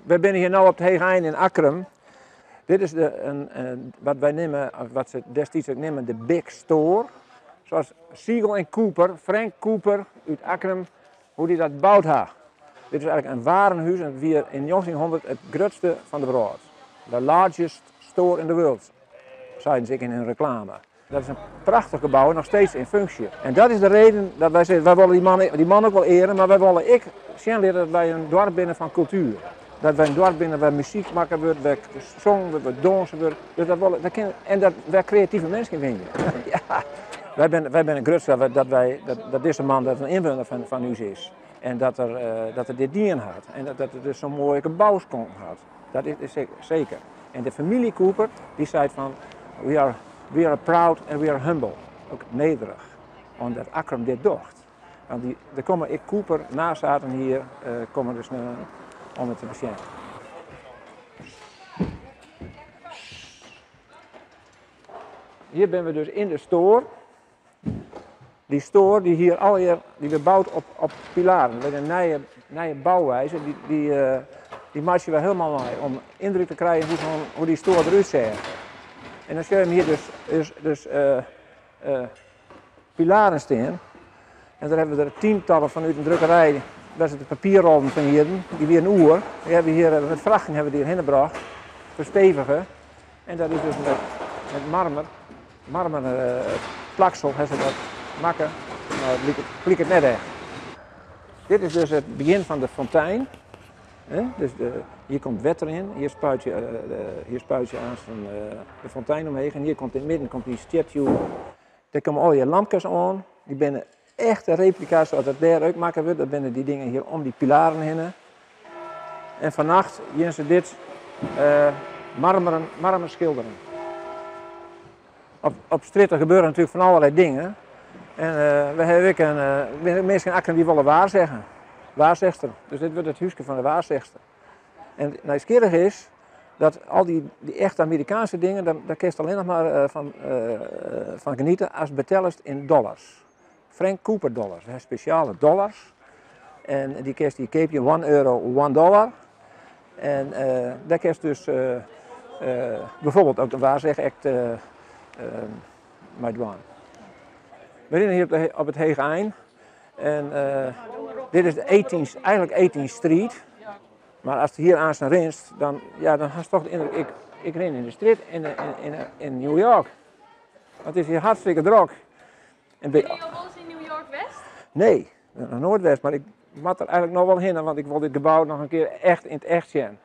Wy binne hjir no op it Heechein yn Akkrum. Dit is de, in, in, wat wy neame, wat se destiids ek neame, de Big Store. Zoals Siegel en Cooper, Frank Cooper út Akkrum, hoe dy dat boud ha. Dit is eigenlijk in warenhuis en it wie yn njoggentjinhûndert it grutste fan de wrâld. The largest store in the world, seiden se ek yn hun reklame. Dat is in prachtich gebou, noch steeds yn funksje. En dat is de reden dat wy sizze, wy wolle dy man, dy man ek wol earen, mar wy wolle ek sjen litte dat wy in doarp binne fan kultuer. Dat wy in doarp binne wêr muzyk makke wurdt, wêr songen wurdt, wêr dânse wurdt. Dus dat wolle, dat kin, en dat wêr kreative minsken wenje. Ja, wy binne, wy binne grutsk dat, dat, wy, dat, dat dizze man dat in ynwenner fan, fan ús is. En dat er, uh, dat er dit dien hat. En dat, dat er dus zo'n moai gebou skonken hat. Dat is, is zeker. En de familie Cooper, die zei van, we are, we are proud and we are humble. Ook nederig. Omdat Akkrum dit docht. Want die, er komen ik Cooper nazaten hier, uh, komen dus uh, om het te besjen. Hier binne we dus yn de store. Dy store die hier allegear, die wurdt boud op, op pilaren, met in nije, nije bouwijze, dy, dy, uh, dy meitsje we helemaal mei om yndruk te krijen hoe, hoe dy store derút seach. En dan sjogge je hier dus, dus, dus uh, uh, pilaren stean. En daar hebben we er tientallen vanuit een drukkerij, daar zitten papierrollen van hier, die weer een oer. Die hebben we hier met vrachten hebben we die hierheen gebracht, verstevigen. En dat is dus met, met marmer, marmeren plaksel, ha se dat makke. No, it liket, liket net echt. Dit is dus it begjin fan de fontein. Dus de, hier komt wetter yn, hier spuit je, hier spuit je aanst de fontein omheech en hier komt yn it midden komt dy statue. Dêr komme allegear lampkes oan, dy binne echte replika's sa't dat dêr ek makke wurdt. Dat binne dy dingen hjir om dy pilaren hinne. En fannacht gean se dit uh, marmeren, marmer skilderen. Op, op strjitte gebeure natuerlik fan allerlei dingen. En uh, we hawwe ek in, uh, minsken Akkrum dy wolle waarzeggen. Waarzegster. Dus dit wurdt it húske fan de waarzegster. En nijsgjirrich is dat al dy, dy echte Amerikaanske dingen, dêr, dêr kinst allinnich mar uh, fan, uh, fan geniete ast betellest yn dollars. Frank Cooper dollars. We hawwe spesjale dollars. En dy kinst dy keapje 1 euro, 1 dollar. En uh, dêr kinst dus uh, uh, bijvoorbeeld ook de waarzeg echt mei dwaan. We rinne hjir op, de, op it Heechein. En dit is de 18, eigenlijk 18th Street. Mar ast hjir aanst rinst, dan, ja, dan hast toch de yndruk, ik, ik rin yn de strjitte yn, yn, yn, yn New York. Want it is hjir hartstikke drok. En Binne jo wolris yn New York west? Nee, noch noait west, mar ik moat der eigenlik noch wol hinne, want ik wol dit gebou noch in kear echt yn it echt sjen.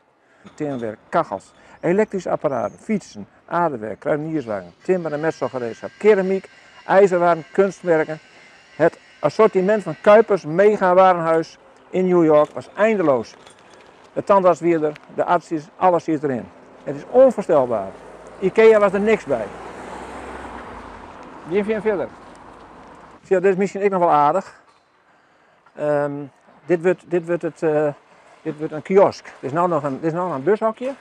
Tinwerk, kachels, elektryske apparaten, fytsen, aardewerk, kruidenierswagen, timmer en metselgereedskap, keramyk, ijzerwaren, kunstwerken. Het assortiment van Kuipers Mega Warenhuis in New York was eindeloos. De tandarts wie der, de arts, alles siet deryn. It is ûnfoarstelber. Ikea wie der niks by. Gean fierder. Ja, dit is miskien ek noch wol aardich. Um, dit, wurdt, dit, wurdt it, uh, dit wurdt in kiosk. Dit is no noch in, dit is no noch in bushokje,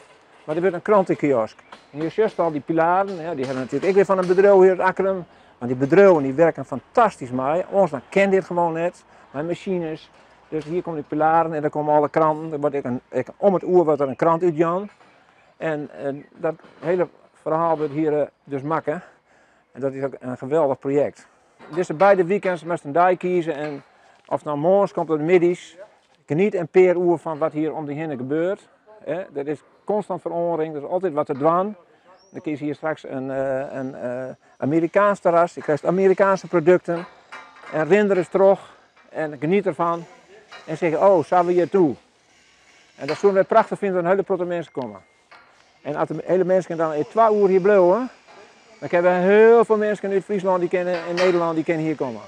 mar dit wurdt in krantekiosk. En hjir sjochst al dy pilaren, ja, dy hawwe natuerlik ek wer fan in bedriuw hjir út Akkrum. Want dy bedriuwen dy werken fantastysk mei. Oars dan kin dit gewoan net. Mei masines. Dus hjir komme dy pilaren en dan komme alle kranten. Der wurdt ek, in, ek om it oer wurdt der in krant útjaan. En, en dat hiele ferhaal wurdt hjir eh, dus makke. En dat is ek in geweldich projekt. Dizze beide weekends moatst in dei kieze en oft no moarns komt of middeis. Geniet in pear oer fan wat hjir om dy hinne gebeurt. Der is konstant feroaring, der is altyd wat te dwaan. Dan kies hjir straks in, eh, in eh, Amerikaans terras, je krijst Amerikaanske produkten. En rin der ris troch en geniet derfan. En sis, oh, sa wie it doe. En dat soene wy prachtich fine dat in hiele protte minsken komme. En as de hiele minsken dan yn 2 oer hjir bliuwe, dan kinne we hiel folle minsken út Fryslân dy kinne, en Nederlân dy kinne hjir komme.